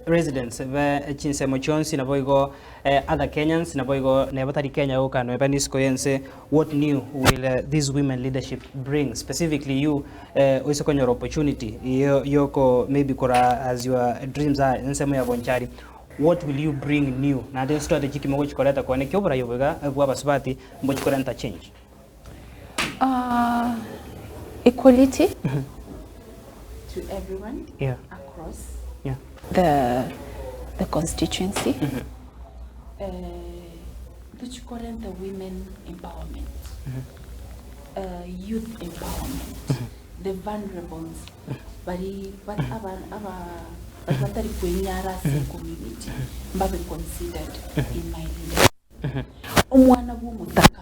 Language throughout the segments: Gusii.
Residents be chinsemo chionsi naboigo other Kenyans naboigo neba tari Kenya yoka noeba nisiko yense what new will this women leadership bring specifically you oise konyora opportunity yoko maybe kora as your dreams are ensemo ya Bonchari what will you bring new naende strategy ki mogochi koreta kwane ki oborai obo iga bwa abasubati mbochi korenta change. Equality to everyone across the constituency. Tochi korenta women empowerment, youth empowerment, the vulnerables bari aba bari batari kwenyara ase ecommunity mbabe considered in my leadership. Omwana bw'omotaka,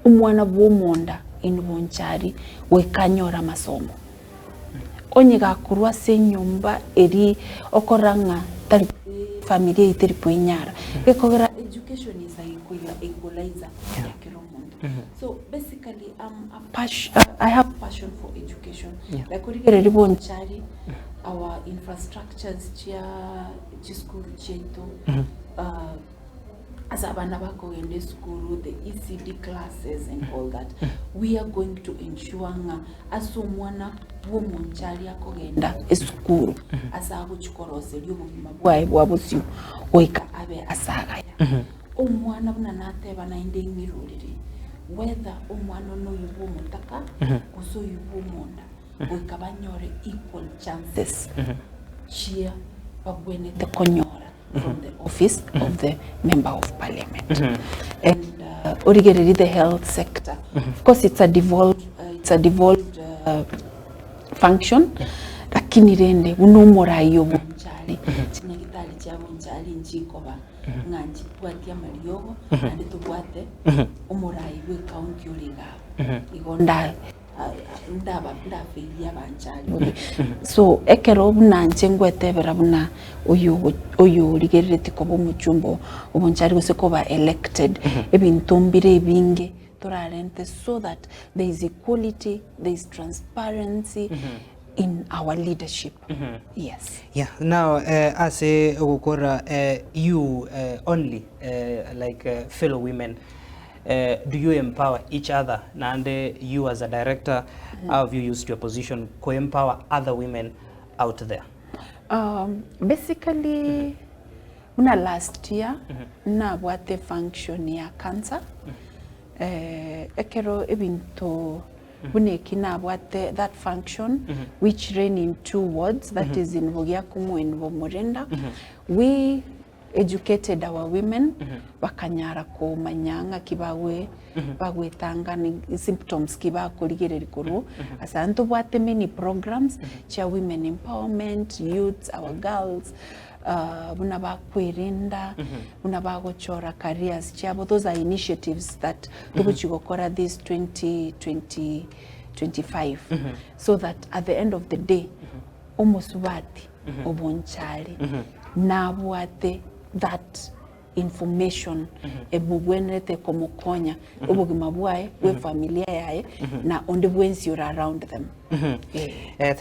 omwana bw'omonda in bonchari goika anyore amasomo. Onye gakorwa ase enyomba eri okorora ng'a tari efamiri eyio teri kwenyara, gekogera education is a equalizer ya kera omonto. So basically am a I have passion for education. Like origereria bonchari our infrastructures chia chisukuru chiaito Ase abana bakogenda esukuru, the ECD classes and all that, we are going to ensure ng'a ase omwana bw'omonchari akogenda esukuru, ase agochi koroseria obogima bwaye bwa bosio goika abe ase agaya. Omwana buna nateba naende ng'irorere, whether omwana one oyo bw'omotaka gose oyo bw'omonda, goika banyore equal chances chia babwenerete konyora. from the office of the member of parliament and origererie the health sector of course it's a devolved, it's a devolved function lakini rende buna omorai o Bonchari chinyagitari chia Bonchari nchikoba ng'a nchibwatie amariogo naende tobwate omorai bwe ecounty ore iga abwo igo nda ndaba ndafeirie abanchari bobe. So ekero buna inche ngwetebera buna oyo oyo origereretie koba omochumba obonchari gose koba elected, ebinto mbire ebinge torarente so that there is equality, there is transparency in our leadership, yes. Yeah, now ase ogokora you only like fellow women Do you empower each other naende you as a director how have you used your position ko empower other women out there? Basically buna last year nabwate efunction ya cancer ekero ebinto buna eki nabwate that function which ran in two wards that is in Bogiakumu and Bomorinda we educated our women bakanyara komanya ng'aki bagwe bagwetanga ni symptoms ki bakorigereria korwa ase aya ntobwate many programs chia women empowerment, youths, our girls buna bakwerenda, buna bagochora careers chiabo, those are initiatives that togochi gokora this 2020 25 so that at the end of the day omosubati obonchari nabwate that information emobwenerete komokonya obogima bwaye bwe familia yaye na onde bwensi ore around them. Eh. Thank.